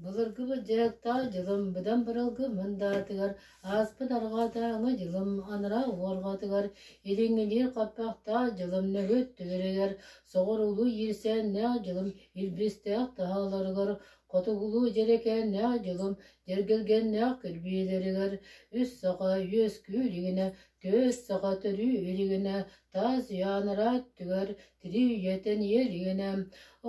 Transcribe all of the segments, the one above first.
Былыргыбыт дьарыктаах дьылым быдан быралгы мындаатыгар, ааспыт арҕаатааҥы дьылым анараа уорҕатыгар, илиҥҥилиир хаппахтаах дьылым нөҥүө өттүлэригэр, соҕуруулуу иирсээннээх дьылым илбистээх таһааларыгар, хотугулуу дьэрэкээннээх дьылым дьэргэлгэннээх кирбиилэригэр, үс саха үөскүү илигинэ, түөрт саха төрүү илигинэ, таас үйэ анараа өттүгэр тирии үйэтэн ийэ илигинэ,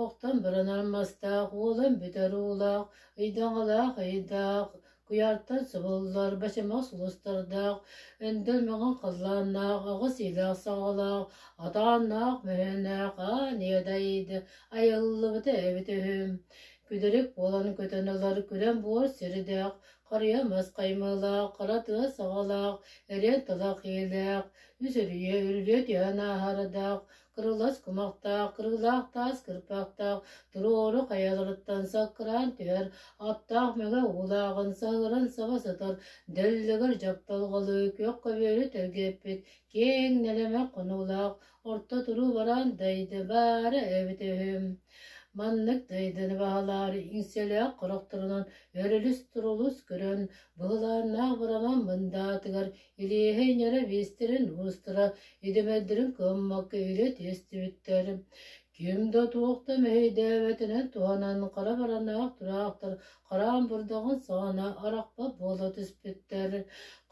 охтон баранар мастаах, уолан бүтэр уулаах, ыйдаҥалаах ыйдаах, куйаартан субуллар бачымах сулустардаах, өндөл маҥан халлааннаах, аҕыс иилээх саҕалаах, атааннаах мөһүннээх аан ийэ дайда айыллыбыта эбитэ үһү. Күдэрик буолан көтөн ылар күрэм буор сирдээх, харыйа мас хаймыылаах, хара тыа саҕалаах, эриэн талах иилээх, үс үрүйэ үрүлүө түһэн ааһардаах, кырылас кумахтаах, кырыылаах таас кырпахтаах, туруору хайаларыттан саккыраан түһэр, аттаах мэҥэ уулааҕын саһыаран саба сытар, дэллэгэр дьапталҕалыы күөх көбүөрү тэлгэппит, киэҥ нэлэмэх хонуулаах, орто туруу бараан дайды баара эбитэ үһү. Маннык дайдыны баһылаары иҥсэлээх хорохторунан өрүлүс-турулус көрөн, быһылааннаах быраман мындаатыгар Илиэһэй ньара биэстэрин уустара идэмэрдэрин кыаммакка илэ тиэстибиттэр. Ким да туох да мэһэйдээбэтинэн туһанан хара баранаах тураахтар хараан бурдаҕын саҕана арахпат буола түспүттэр.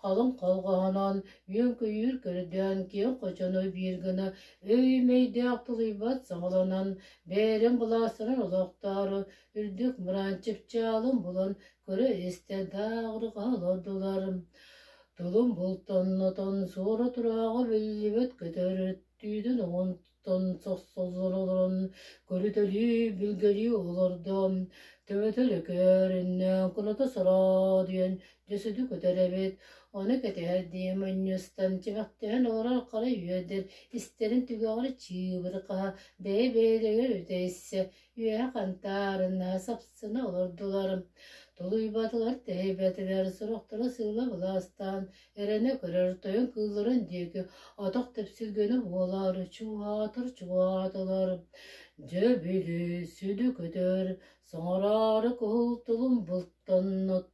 Халыҥ холҕоһонон, үөн-көйүүр көрдөөн киэҥ хочону биир гына өй-мэйдээх тулуйбат саҥаланан, бэйэлэрин былаастарын олохтоору үрдүк мыраан чыпчаалын булан көрө-истэ дааҕырҕаһа олордулар. Тылым бултаннатан суора турааҕа биллибэт көтөр түүтүн оҥонтон сохсоллор олорон көрүтэлии билгэлии олордо. Төбөтө лөкөөрүннэ, куната сороодуйан дьэ сүдү көтөр эбит. Ону кэтэһэрдии мунньустан чэбэхтэһэн олорор хара үөрдэр истэрин түгэҕэр чыыбырҕаһа бэйэ-бэйэлэригэр үтэйсэ үөһэ хантаарына сапсына олордулар. Тулуйбатылар, тэһийбэтилэр, сорохторо сыыла былаастаан, эрэнэ көрөр тойон кыылларын диэки атах тэпсилгэнэ буолаары чугаһаатар чугаһаатылар. Дьэ били, сүдү көтөр, саҥараары кыһыл тылын бултаннат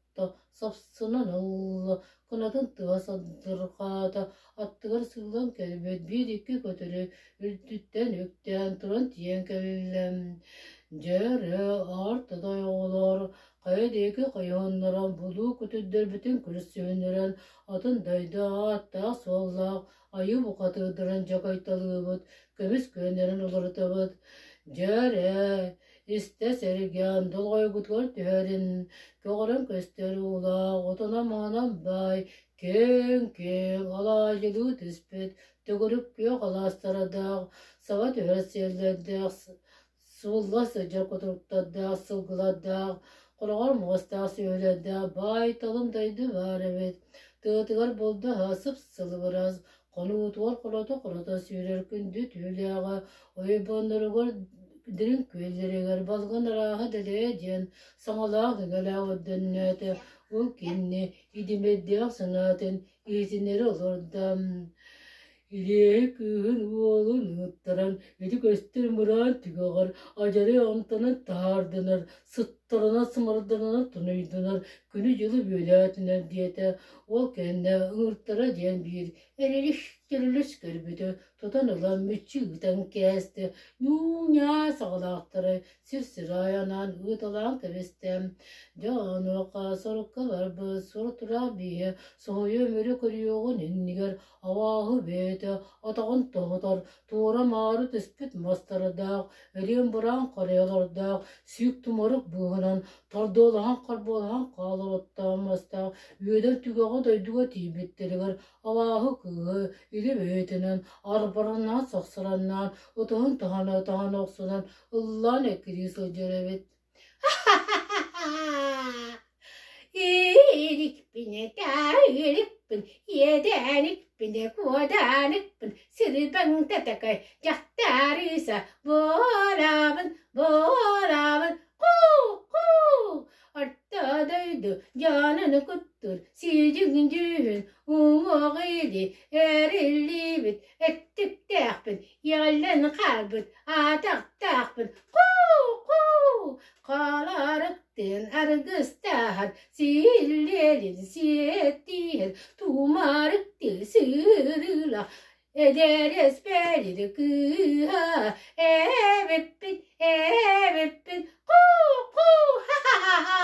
сапсынан ылла, кынатын тыа сандырҕаата, аттыгар сыылан кэлбит биир-икки көтөрү үрдүттэн үктээн туран тиийэн кэллэ. Дьэ эрэ, аар-тадай оҕолор, хайа диэки хайыһыннаран булуу көтөрдөрбүтүн көрсүһүннэрэн атын дойду ааттаах-суоллаах айыы бухатыырдарын дьакайталыыбыт, көмүс күөннэрин уларытабыт. Дьэ эрэ, истэ сэргээн долгуйгутугар түһэрин, көҕөрөн көстөр уулаах, отонон-маһынан баай, киэҥ-киэҥ алаадьылыы түспүт, төгүрүк күөх алаастардаах, саба түһэр сиэллэрдээх, суулла сылдьар кутуруктардаах, сылгылардаах, хороҕор муостаах сүөһүлэрдээх баай-талым дойду баар эбит. Тыатыгар булда сып-сылыбырас, хонуутугар хорото-хорото сүүрэр күндү түүлээҕэ, ойбонноругар дириҥ күөллэригэр балгын арааһа дэлэйэ диэн саҥалаах-иҥэлээх өйдөннөөтө, ол кэннэ идимэрдээх санаатын иһитиннэрэ олордо. Илиэһи кыыһын уолун ыыттаран, ити көстөр мыраан түгэҕэр адьарай амтанын таһаардынар, сыттарына сымарданана тунуйдунар, күнү-дьылы бүөлээтинэр диэтэ. Ол кэннэ ыҥыртара диэн биир эрилис-тэрилис көрбүтү тутан ылан мүччү ыытан кээстэ, ньуу-ньаа саҕалаахтары сир-сир анаан ыыталаан кэбистэ. Дьэ онуоха сорукка барбыт сур-тураах бииһэ соһуйа өмүрү көрүөҕүн иннигэр абааһы бэйэтэ атаҕын тоһутар, туора-маары түспүт мастардаах, эриэн-бураан харыйалардаах, сүүк тумарык быыһынан тардыалаһан-харбыалаһан хаалар оттоох мастаах үөдэн түгэҕэ дойдуга тиийбиттэригэр абааһы кыыһы илэ бэйэтинэн арбараннаан сахсараннаан ытыһын таһына-таһына охсунан ыллаан эккирии сылдьар эбит. Иирикпин этээйирикпин, иэдээникпин, куодааникпин, сирбэҥтэтэ дьахтарыса буолабын, буолабын, ку-ку! Орто дойду дьонун куттуур сидьиҥ дьүһүн уҥуох или эриллибит өттүктээхпин, иэҕиллэн хаалбыт атахтаахпын, ку-ку! Халарык. Арыктыын аргыстаһар, силлиэлин сиэттиһэр, тумарыктыы сырыылаах эдэр эспэрир кыыһа эбиппин, эбиппин, ку-ку, ха-ха-ха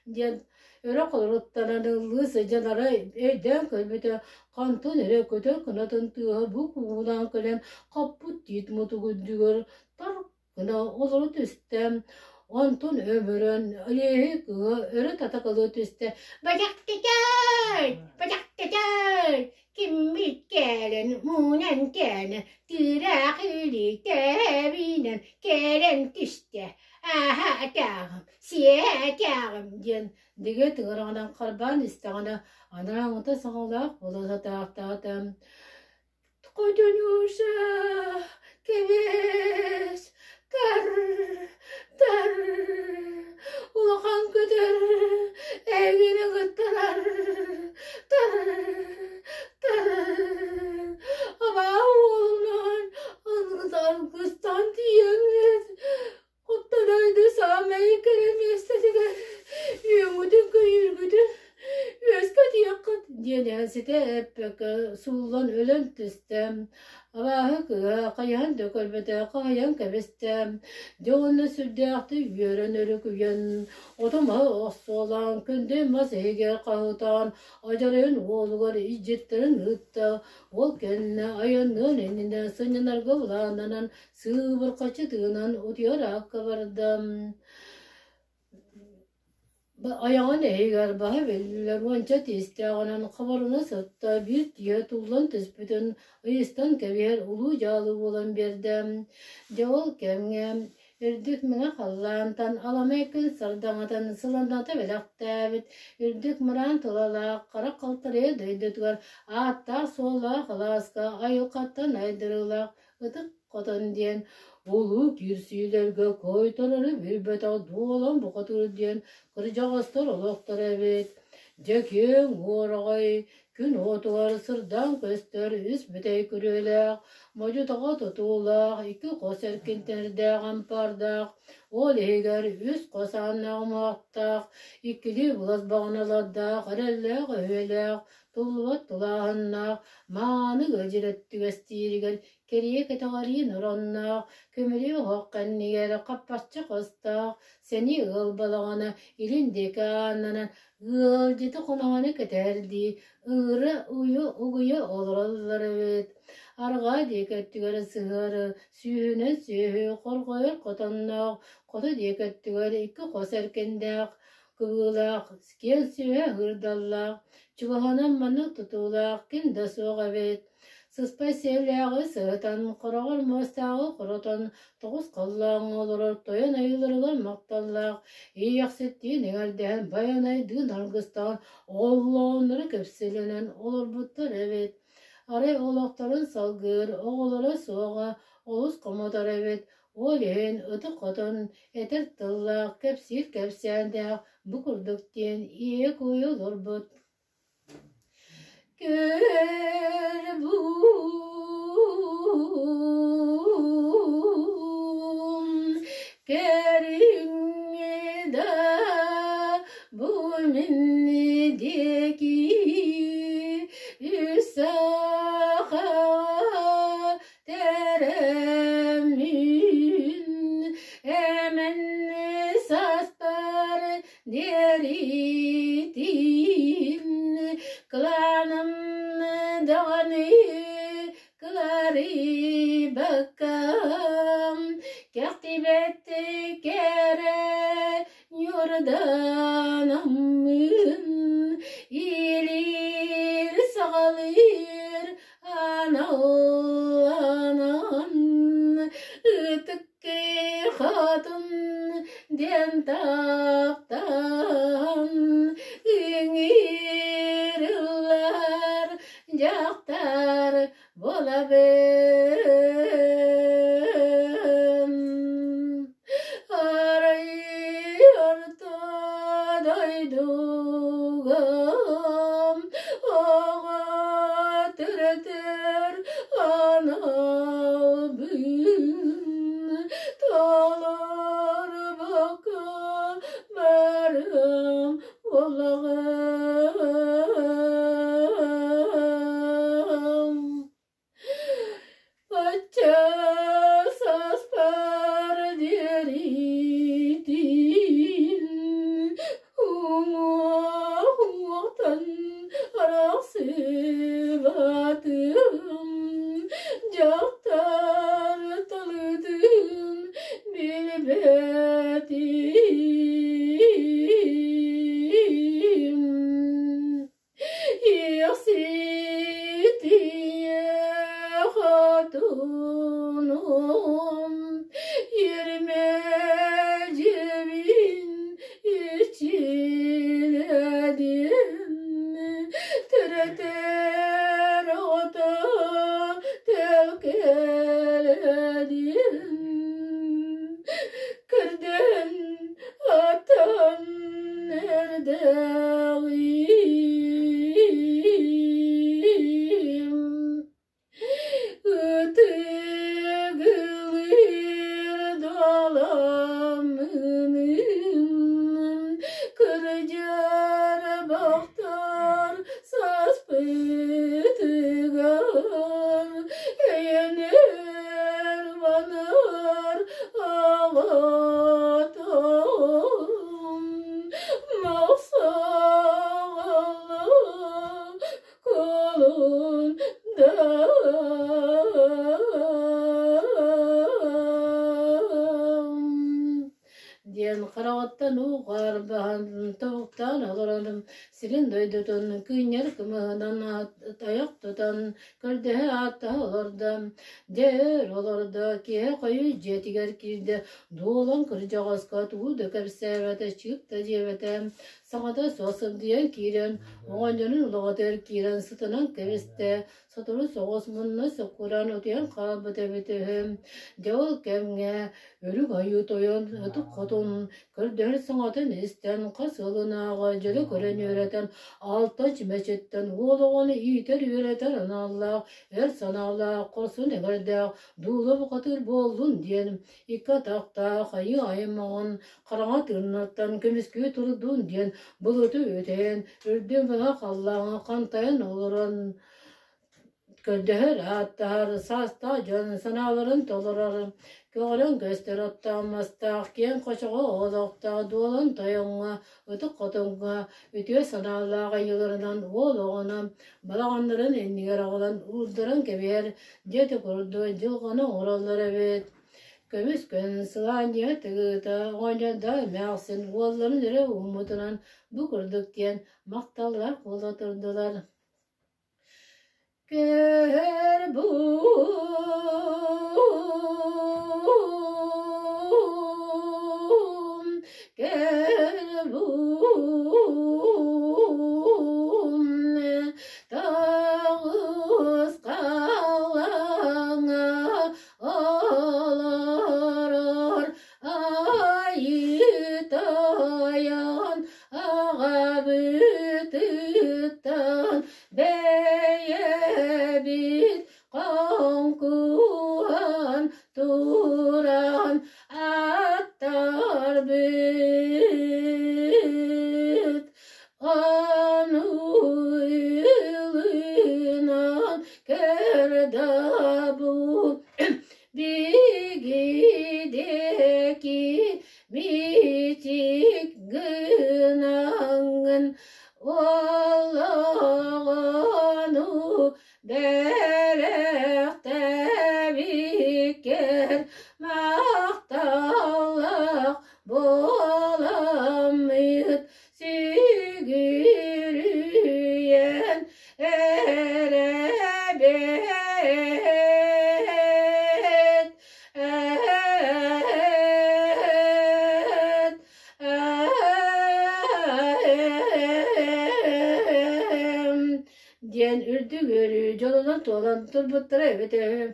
диэн өрө холоруттанан ыллыы сылдьан арай өйдөөн көрбүтэ, хантан эрэ көтөр кынатын тыаһа бу куугунаан кэлэн хаппыт тиит мутук үрдүгэр тар гына олоро түстэ. Онтон өмүрэн Олеһи кыыһа өрө татакалыы түстэ: «Бадьахтыкай! Бадьахтыкай! Киммит кэлэн, муунан кэлэн, тыыраах илиитэбинэн кэлэн түстэ. Ааһа атааҕым, сиэ атааҕым» диэн дигэ тыҥыраҕынан харбаан истэҕинэ, анарааҥҥыта саҥалаах буола сатаахтаата. Хотунуша, кэбис, тар, тар, улахан көтөр эйигин ыгыттарар, тар, тар, абаа уолунан алгыстан тиийэҥҥит Оттон саамай кэрэ миэстэтигэр үөҥҥүтүн-көйүүргүтүн үөскэ тиэххит диэн иһэн ситэ эппэккэ сууллан өлөн түстэ. Абааһы кыыһа хайаан да көрбөтө хаһыйан кэбистэ. Дьэ уонна сүрдээхтик үөрэн өрүкүйэн, оту-маһы охсуолаан, күндү мас иһигэр хаһыытаан, адьарайын уолугар илдьиттэрин ыытта. Ол кэннэ айанныан иннинэ сынньанарга былааннанан Сыыбырҕаччы тыынан утуйар аакка барда. Айаҕын иһигэр баһа биллэр уонча тиистээҕинэн хабарына сытта, биир тииһэ туллан түспүтүн ыйыстан кэбиһэр улуу дьаалы буолан биэрдэ. Дьэ ол кэмҥэ үрдүк мэҥэ халлаантан аламай күн сардаҥатын сыланата бэлэхтээбит үрдүк мыраан тулалаах хара халтарыйа дойдутугар ааттаах-суоллаах алааска айылҕаттан айдарыылаах Ытык Хотон диэн улуу киирсиилэргэ куойтарары билбэтэх дуолан бухатыыр диэн кырдьаҕастар олохторо эбит. Дьэ киэҥ уораҕай күн уотугар сырдаан көстөр үс бүтэй күрүөлээх, модьу-таҕа тутуулаах, икки хос эркинтэрдээх ампаардаах, ол иһигэр үс хос ааннаах умуһахтаах, иккилии былас баҕаналардаах, эрэллээх өһүөлээх, туллубат тулааһыннаах, мааны ыалдьыт өттүгэстииригэр кэрийэ кэтэҕэриин оронноох, көмүрүө оһох кэннигэр хаппахчы хостоох, сэниэ ыал балаҕана илин диэки ааннанан ыалдьыты хоноһону кэтэрдии ыыра уйа угуйа олороллор эбит. Арҕаа диэки өттүгэр сыһыары сүүһүнэн сүөһү хорҕойор хотонноох, хоту диэки өттүгэр икки хос эркиндээх, кыбыылаах, киэҥ сүөһэ ыһыырдаллаах, чугаһынан маннык тутуулаах ким да суох эбит. Сыспай сиэллээҕи сыһытан, хороҕор муостааҕы хоротон, тоҕус халлааҥҥа олорор тойон айыыларыгар махталлаах, иэйэхситтиин эҥэрдэһэн, байанайдыын аргыстаан, оллооннору кэпсэлэнэн олорбуттар эбит. Арай олохторун салгыыр оҕолоро суоҕа олус хомотор эбит. Ол иһин ытык хотон этэр тыллаах, кэпсиир кэпсээндээх бу курдук диэн ийэ-куйа олорбут. Көр буум, кэриҥҥэ да бу мин диэки үс саха Тэрэммин эмэн састар диэритин кылааным даҕаны кыларыйбаккам кэхтибэт кэрэ ньурданаммын илиир саҕалыыр аналланан ытык хотун диэн таптаан ыҥырыллар дьахтар буолабын. Арай орто дойдуга оҕо төрөтөр аналбын толорбокко. Эрдэҕим Ытыгылыыр дуоламмын кырдьар бохтор саспытыгар эйэнэр манар аҕатым махсаҕалаах кулун диэн хараҕыттан уу хаарбаһан тобуктаан олорон сирин дойдутун кыынньар кымыһынан тайах тутан көрдөһө ааттаһа олордо. Дьэ өр олордо, киэһэ хойуу дьиэтигэр киирдэ, дуолан кырдьаҕаска тугу да кэпсээбэтэ, чыып да диэбэтэ. Саҥата суох сыбдыйан киирэн, оҕонньорун улаҕатыгар киирэн сытынан кэбистэ, сотору соҕус мунна суккуран утуйан хаалбыт эбит үһү. Дьэ ол кэмҥэ Үрүҥ Айыы Тойон ытык хотун көрдөһөр саҥатын истэн, хас ыалынааҕы дьөлө көрөн үөрэтэн, алта чүмэчиттэн уол оҕону иитэр-үөрэтэр аналлаах, эр санаалаах, хорсун эҥэрдээх, дуула бухатыыр буоллун диэн икки атахтаах айыы аймаҕын хараҥа тыыннартан көмүскүү турдун диэн былыты үтэн, үрдүн быһа халлааҥҥа хантайан олорон көрдөһөр, ааттаһар, саастаах дьон санааларын толорор, көҕөрөн көстөр оттоох мастаах, киэҥ хочоҕо олохтоох дуолан тойоҥҥо, ытык хотуҥҥа үтүө санаалаах айыыларынан уол оҕону балаҕаннарын иннигэр аҕалан уурдаран кэбиһэр, дьиэтэ курдук дьылҕаны оҥороллор эбит. Көмүс күн сылаанньыйа тыгыыта оҕонньордоох эмээхсин уолларын өрө ууммутунан бу курдук диэн махталлаах буола турдулар. Көр буум, көр буум, тоҕус халлааҥҥа олорор Айыы Тойон аҕабытыттан бэйэбит хоҥкуһан туран аттарбыт ону ылынан көрдөбү Бигидеки мичик гынаҥын олоҕону бэлэхтээбиккэр махталлаах буоламмыт сүгүрүйэн эрэбит диэн үрдүк үөрүү дьолунан туолан турбуттара эбитэ үһү.